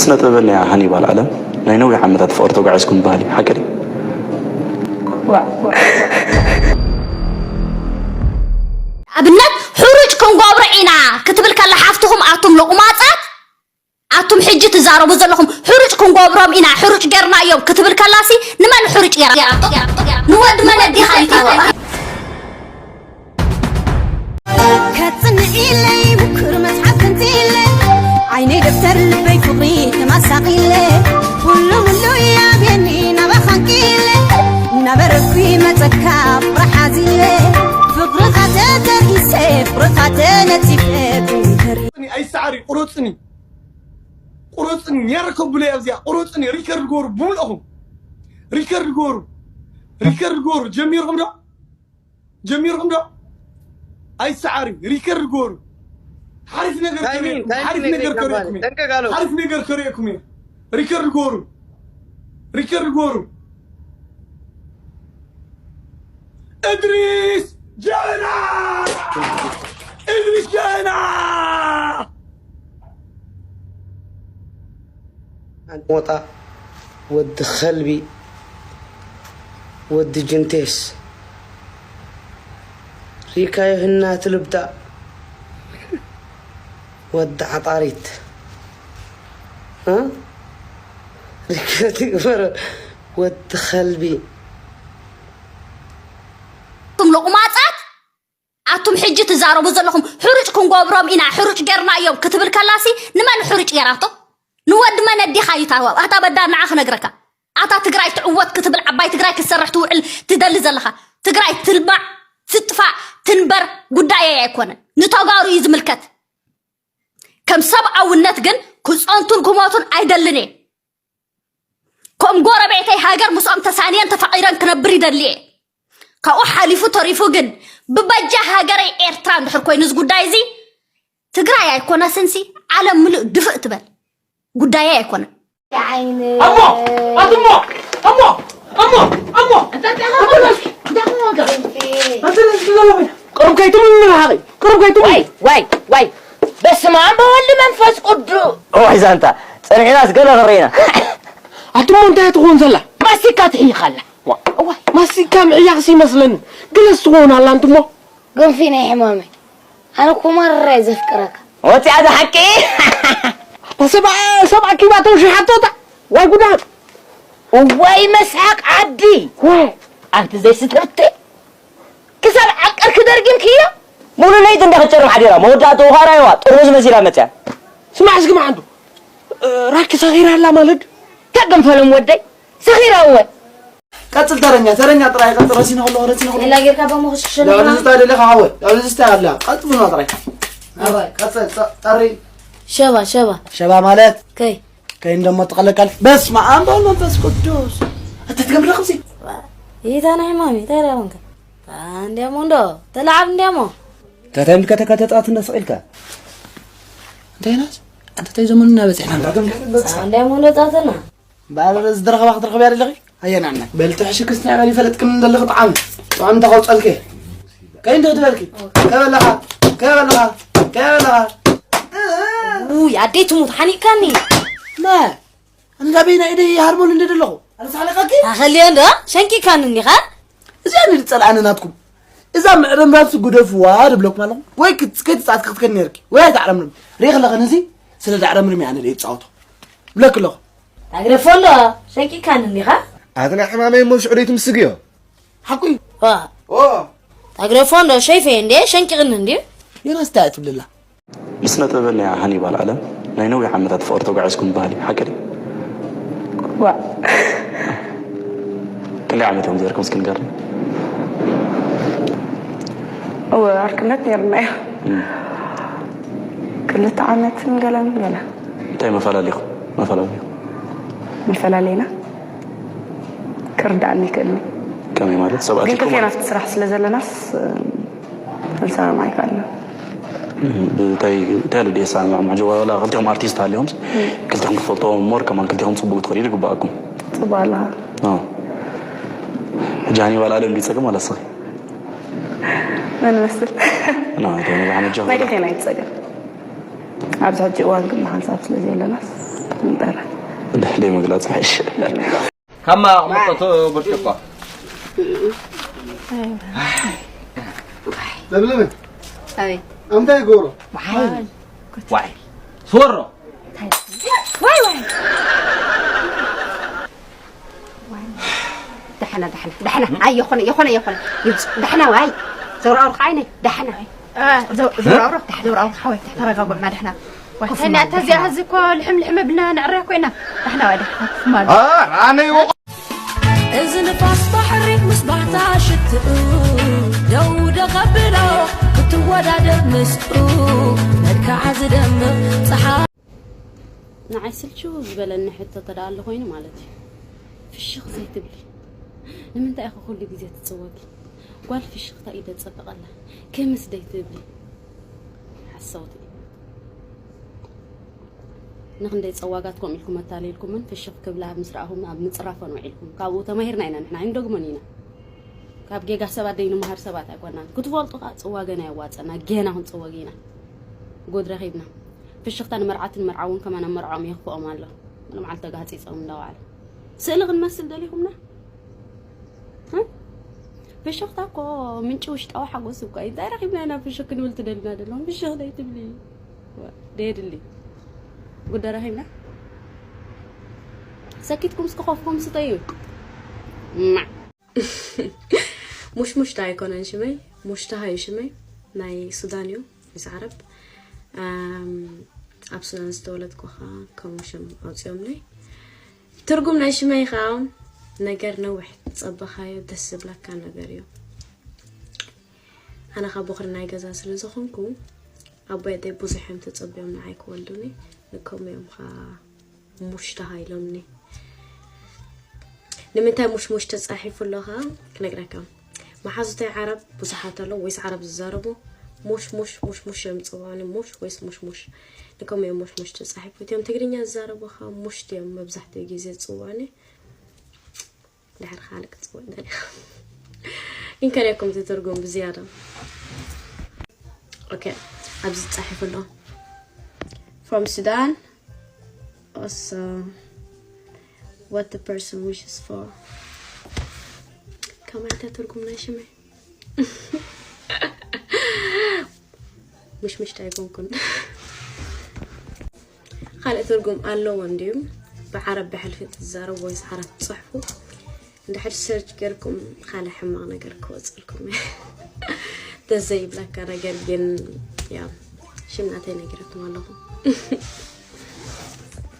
ስነ ጥበበኛ ሃኒባል ዓለም ናይ ነዊሕ ዓመታት ፍቕሪ ተጓዒዝኩም በሃሊ ሓቂ ድዩ? ኣብነት ሕሩጭ ክንገብሮ ኢና ክትብል ከላ ሓፍትኹም ኣቱም ሎቑማጻት ኣቱም ሕጂ ትዛረቡ ዘለኹም ሕሩጭ ክንገብሮም ኢና ሕሩጭ ጌርናዮም ክትብል ከላሲ ንመን ሕሩጭ ጌራ ንወዲ መን ኣዲኻ ይታወ ከጽንዕ ኢለይ ምኩር መጽሓፍ ከንቲለ ዓይነይ ደብተር ልበይ ፍቕሪ ተማሳቒለ ኩሉ ምሉ ያብየኒ ናባኻንኪለ እናበረኩ መጸካ ፍቕሪ ሓዚለ ፍቕርኻ ተተርኢሰ ፍቕርኻ ተነጺፈ ብንተሪ ኣይሰዓሪ ቁረፅኒ ቁረፅኒ ኔረ ከብሎ እያ ኣብዚኣ ቁረፅኒ ሪከርድ ገበሩ ብምልእኹም ሪከርድ ገበሩ ሪከርድ ገበሩ ጀሚርኩም ዶ ጀሚርኩም ዶ ኣይሰዓሪ ሪከርድ ገበሩ ሓሪፍ ነገር ሓሪፍ ነገር ከርእየኩም ሓሪፍ ነገር ከርእየኩም እየ ሪከርድ ገበሩ ሪከርድ ገበሩ እድሪስ ጀበና እድሪስ ጀበና ሞጣ ወዲ ኸልቢ ወዲ ጅንቴስ ሪካዮ ህናት ልብዳ ወዲ ዓጣሪት ሪከቲ ግበረ ወዲ ኸልቢ ኣቱም ሎቑማጻት ኣቱም ሕጂ ትዛረቡ ዘለኹም ሕሩጭ ክንገብሮም ኢና ሕሩጭ ጌርናዮም ክትብል ከላሲ ንመን ሕሩጭ ጌራቶ ንወዲ መን ኣዲኻ እዩ ታዋብ ኣታ በዳ ንዓ ክነግረካ ኣታ ትግራይ ትዕወት ክትብል ዓባይ ትግራይ ክትሰርሕ ትውዕል ትደሊ ዘለኻ ትግራይ ትልማዕ ትጥፋእ ትንበር ጉዳየይ ኣይኮነን ንተጋሩ እዩ ዝምልከት ከም ሰብኣውነት ግን ክፀንቱን ክሞቱን ኣይደልን እየ ከም ጎረቤተይ ሃገር ምስኦም ተሳንየን ተፋቒረን ክነብር ይደሊ እየ ካብኡ ሓሊፉ ተሪፉ ግን ብበጃ ሃገረይ ኤርትራ እንድሕር ኮይኑ እዚ ጉዳይ እዚ ትግራይ ኣይኮነስንሲ ዓለም ምሉእ ድፍእ ትበል ጉዳየይ ኣይኮነን ኣሞ ኣትሞ ኣሞ ኣሞ ኣሞ ኣንተ ነስኪ ዘሎሚ ቅሩብ ከይትምኒ ንሃቂ ቅሩብ ከይትምኒ ዋይ ዋይ ዋይ በስመ ኣብ በወልድ መንፈስ ቅዱስ ዋይ ዛንታ ጸኒሕናስ ገለ ክረኢና ኣትሞ እንታይ ትኾን ዘላ ማስቲካ ትሕይኻ ኣላ ማስቲካ ምሕያኽሲ ይመስለኒ ግለስ ትኾን ኣላ እንትሞ ገንፊ ናይ ሕማመይ ኣነ እኮ ማራ እየ ዘፍቅረካ ወፂኣ እዛ ሓቂ ኣታ ሰብኣ ሰብኣ ኪባ ተውሽሓቶ እታ ዋይ ጉዳም እዋይ መስሓቅ ዓዲ ኣንቲ ዘይስተብቲ ክሳብ ዓቀርኪ ደርጊምክዮ ሙሉ ለይቲ እንዳ ክትጨርም ሓዲራ መወዳእትኡ ኸዓ ራይዋ ጥርሙዝ መሲላ መፅያ ስማዕ እስኪ መዓንዱ ራኪ ሰኺራ ኣላ ማለት ተገንፈሎም ወደይ ሰኺራ እወ ቀጽል ተረኛ ተረኛ ጥራይ ቀጽል ረሲነ ከለኹ ረሲነ ከለኹ ሌላ ጌርካ በሞ ክሽክሸል ልዕሊ ዝስታይ ደሊኻ ሓወይ ልዕሊ ዝስታይ ኣላ ቀጽል ብሎ ጥራይ ኣባይ ቀጽል ጠሪ ሸባ ሸባ ሸባ ማለት ከይ ከይ እንደሞ ተቐለቃል በስመ ኣብ ወወልድ ወመንፈስ ቅዱስ ኣታ ትገብር ከምዚ ይታ ናይ ሕማም እንታይ ዳበንካ እንዲያሞ እንዶ ተላዓብ እንዲያሞ እንታይ ምልከተካ ተጻወት እንዳስቕ ኢልካ እንታይ ናስ ኣንተ ታይ ዘመኑ እናበጽሕና እንዲያሞ እንዶ ጻትና እምበኣር ዝረኸባ ክትረኽብያ ደለኺ ኣየናና በልቲ ሕሽክስ እንታይ በል ይፈለጥክኒ ዘለኺ ጣዕሚ ጥዑም እንተ ከውፀልኪ ከይ እንዶ ትበልኪ ከበለኻ ከበለኻ ከበለኻ ውይ ኣደይ ትሙት ሓኒቕካኒ መ ኣንዳ በይና ኢደይ ይሃርመሉ እንደ ደለኹ ኣነሳሕለቀኪ ታኸልዮ እንዶ ሸንቂካኒ እኒኻ እዚኣ ንድፀልኣኒ ናትኩም እዛ ምዕርምራምሲ ግደፍዋ ድብለኩም ኣለኹ ወይ ክትስከይ ትፃት ክትከን ነርኪ ወይ ኣይተዕረምርም ሪኢ ከለኸ ነዚ ስለ ዳዕረምርም እያ ንርኢ ትፃወቶ ብለክ ኣለኹ ታግደፎ እንዶ ሸንቂካኒ እንዲኻ ኣቲ ናይ ሕማመይ እሞ ሽዑ ደይትምስግዮ ሓቁ እዩ ታግደፎ እንዶ ሸይፈየ እንዴ ሸንቂቕኒ እንድዩ ዮናስ እንታይ ትብልላ ምስ ስነ ጥበበኛ ሃኒባል ዓለም ናይ ነዊሕ ዓመታት ፍቕሪ ተጓዒዝኩም በሃሊ ሓቂ ድዩ? ዋእ ክንደይ ዓመት እዮም ዘርኩም እስኪ ንገርኒ? እወ ዓርክነት ነይርና እዩ። ክልተ ዓመትን ገለን ገለ። እንታይ መፈላለኹም? መፈላለኹም? መፈላለና ክርዳእኒ ይክእልኒ። ከመይ ማለት? ሰብኣት ግን ክልቴና ኣብቲ ስራሕ ስለ ዘለናስ ክንሰማማዕ ኣይከኣልናን። ብታይ እንታይ ኣሎ ድየ ሳሚ ማዕጆ ዋላ ክልቲኹም ኣርቲስት ሃሊኹም ክልቲኹም ክትፈልጥዎ more ከማን ክልቲኹም ፅቡቅ ክትኽእሉ ይግባኣኩም። ፅቡቅ ኣለኻ። ኣዎ። ሕጂ ሃኒባል ኣለም ድዩ ፀገም ዋላ እስኺ? መን መስል? ና ደሞ ብሓመጃ ናይ ክልቴና እዩ ፀገም። ኣብዚ ሕጂ እዋን ግን ብሓንሳብ ስለ ዘየለናስ ይበራል። ብድሕሪ ምግላጽ ምሕሽ። ከማ መጠጡ ብርጭቆ። ለምለም ኣይ ኣምታይ ጎሮ ዋይ ሶሮ ዋይ ዋይ ዳሕና ዳሕና ዳሕና ኣይ የኾነ የኾነ የኾነ ይብጽ ዳሕና ዋይ ዘውራውር ዓይነ ዳሕና ዘውራውሮ ዘውራውሮ ሓወይ ተረጋጉዕና ዳሕና ተኛ ተዚያ እዚ እኮ ልሕም ልሕም ብልና ንዕረያ ኮይና ዳሕና ዋይ ዳሕና ትስማሉ ኣነ ይወ እዚ ንፋስ ባሕሪ ምስ ባህታ ሽትኡ ደው ደኸብሎ ክትወዳደር ምስኡ መልክዓ ዝደምቕ ፀሓ ንዓይ ስልችው ዝበለኒ ሕቶ ተደኣ ኣሎ ኮይኑ ማለት እዩ። ፍሽኽ ዘይትብሊ ንምንታይ ኢኺ ኩሉ ግዜ ትጽወጊ? ጓል ፍሽኽታ እዩ ደጸብቐላ። ክምስ ደይትብሊ ሓሰውቲ። ንኽንደይ ጸዋጋት ከምኡ ኢልኩም ኣታሊልኩምን ፍሽኽ ክብላ ምስ ረኣኹም ኣብ ምጽራፈን ውዒልኩም። ካብኡ ተማሂርና ኢና ንሕና ኣይንደግሞን ኢና። ካብ ጌጋ ሰባት ደይንመሃር ሰባት ኣይኮናን። ክትፈልጡ ከኣ ጽዋገን ኣየዋጸና። ጌና ክንጽወግ ኢና። ጉድ ረኺብና። ፍሽኽታ ንመርዓትን መርዓውን ከማን ኣብ መርዓኦም የኽፍኦም ኣሎ። ንመዓልቲ ተጋህጺጾም እንዳዋዕሉ። ስእሊ ክንመስል ደሊኹምና? ህም? ፍሽኽታ እኮ ምንጪ ውሽጣዊ ሓጎስ እኮ እዩ። እንታይ ረኺብና ኢና ፍሽኽ ክንብል ትደልና ደለኹም? ፍሽኽ ደይትብሊ። ዋ፣ ደየድሊ። ጉድ ረኺብና? ሰኪትኩም እስከ ኮፍኩም ስተዩ። ማዕ። ሙሽሙሽታ ኣይኮነን ሽመይ፣ ሙሽታሃ እዩ ሽመይ። ናይ ሱዳን እዩ፣ ምስ ዓረብ። ኣም፣ ኣብ ሱዳን ዝተወለድኩ ኸዓ ከምኡ ሽም ኣውፂኦምለይ። ትርጉም ናይ ሽመይ ኸዓ ነገር ነዊሕ ዝፀበኻዮ ደስ ዝብለካ ነገር እዩ። ኣነ ኸዓ ቦኽሪ ናይ ገዛ ስለ ዝኾንኩ ኣቦይ ኣደይ ብዙሕ እዮም ተፀቢዮም ንዓይ ክወልዱኒ። ንከምኡ እዮም ኸዓ ሙሽ ተሃ ኢሎምኒ። ንምንታይ ሙሽ ሙሽ ተጻሒፉ ኣሎ ኸዓ ክነግረካ። መሓዙተይ ዓረብ ብዙሓት ኣለዉ ወይስ ዓረብ ዝዛረቡ ሙሽ ሙሽ ሙሽ ሙሽ እዮም ዝጽውዑኒ። ሙሽ ወይስ ሙሽ ሙሽ? ንከምኡ እዮም ሙሽ ሙሽ ተጻሒፉ። እቲኦም ትግርኛ ዝዛረቡ ኸዓ ሙሽ ድዮም መብዛሕትኡ ግዜ ዝጽውዑኒ። ድሕሪ ካልእ ክትጽውዕ ደሊኻ። ይንከረኩም እቲ ትርጉም ብዝያዳ። ኦኬ፣ ኣብዚ ተጻሒፉ ኣሎ። From Sudan, also what the person wishes for. ከማይ እንታይ ትርጉም ናይ ሽመይ? ምሽምሽታ ኣይኮንኩን። ካልእ ትርጉም ኣለዎ እንድዩ? ብዓረብ ብሕልፊ ትዛረቡ ወይስ ዓረብ ትጽሕፉ? እንድሕር ሰርች ጌርኩም ካልእ ሕማቕ ነገር ክወፅልኩም እዩ። ደስ ዘይብለካ ነገር ግን ያ ሽም ናተይ ነጊረኩም ኣለኹ።